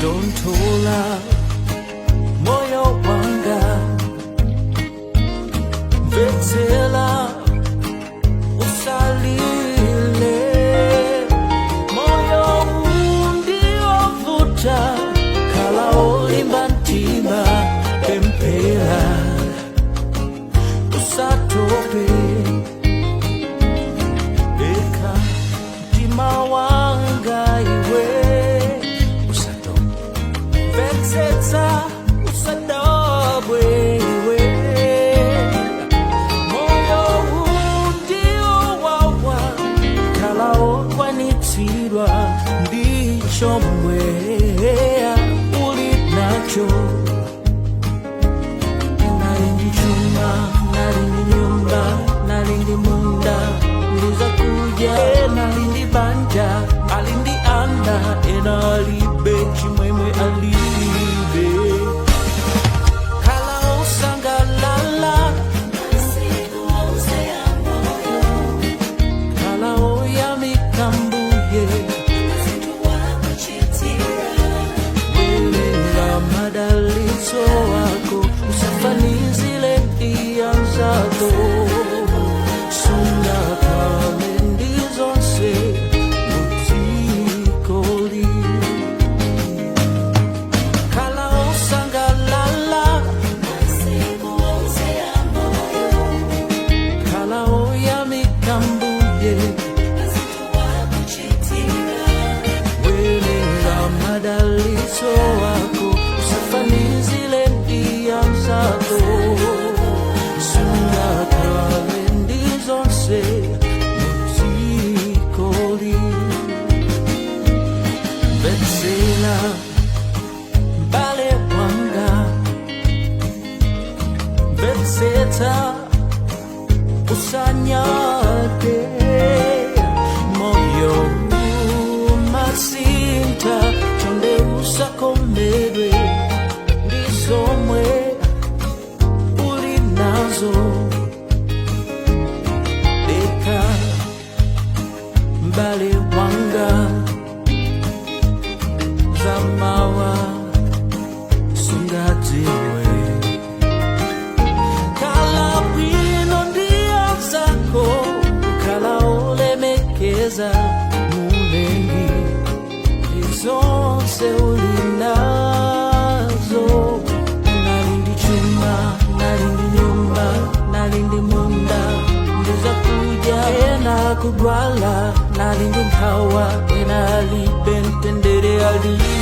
Tonthola moyo wanga, mvetsera, usalile. Moyo ndiovuta, khala olimba mtima, pemphera, usatope. Deka mtima wanga iwe, usatope, mvetsetsa, usadabwe iwe. Moyo ndiowawa, khala okwanitsidwa ndichomwe uli nacho. Nali ndi chuma, nali ndi nyumba, nali ndi munda ndi zakudya, nali ndi banja, ali ndi ana, ena alibe chimwemwe, alibe. Khala osangalala, khala oyamika Mbuye. Welenga madalitso ako, usafanizile ndi anzako. Sungakhale ndi zonse mudzikoli. Khala osangalala, khala oyamika Mbuye. Welenga madalitso ako, usafanizile ndi anzako. Sungakhale ndi zonse mudzikoli. Mvetsera mbale wanga, mvetsetsa, usanyade. Moyo umasintha, chonde usakomedwe ndizomwe uli nazo. Deka mbale wanga, zamawa sungadziwe. Khala bwino ndi anzako, khala olemekeza Mulengi zonse uli nazo. Nali ndi chuma, nali ndi nyumba, nali ndi munda ndi zakudya, ena kudwala. Nali ndi nkhawa, ena alibe mtendere, alibe.